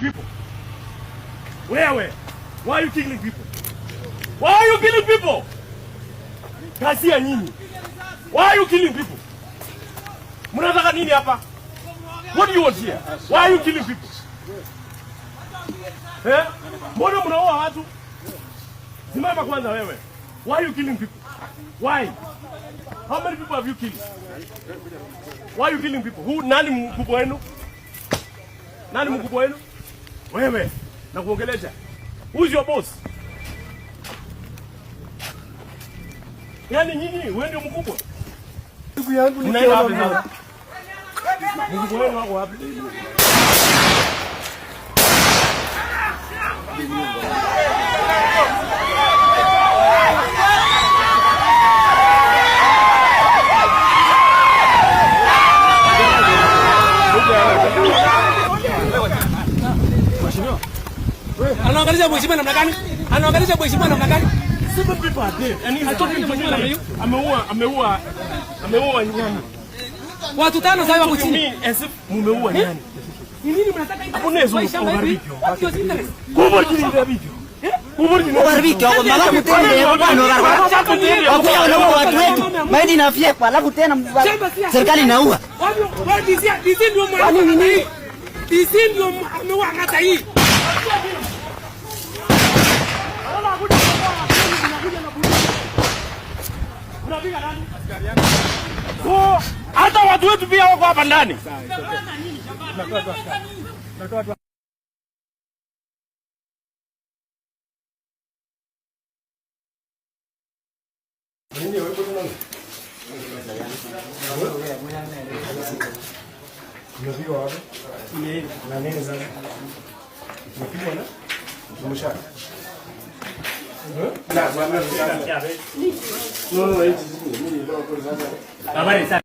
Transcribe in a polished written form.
people? Wewe, why are you killing people? Why are you killing people? Kazi ya nyinyi. Why are you killing people? Mnataka nini hapa? What do you want here? Why are you killing people? Eh? Mbona mnaua watu? Simama kwanza wewe. Why are you killing people? Why? How many people have you killed? Why are you killing people? Who, nani mkubwa wenu? Nani mkubwa wenu? Wewe. Nakuongelesha. Who's your boss? Yaani nyinyi wewe ndio mkubwa. Ndugu yangu. Mnaenda wapi sasa? Mkubwa wenu wako wapi? Anaangalisha mheshimiwa namna gani? Anaangalisha mheshimiwa namna gani? Seven people are dead and he's talking to me like ameua nyani. Watu tano sasa wako Talking to chini. me as if mumeua nyani. Ni nini mnataka hivi? Hakuna hizo Kwa shamba hivi? uharibiki. What your interest? Kubwa jini ndio vitu. Kubwa jini. Uharibiki wako malafu tena bwana wakuja wanaua watu wetu, mahindi inafyekwa, alafu tena serikali inaua. Wao DC DC ndio mwana. Nini? DC ndio ameua kata hii. So hata watu wetu pia wako hapa ndani.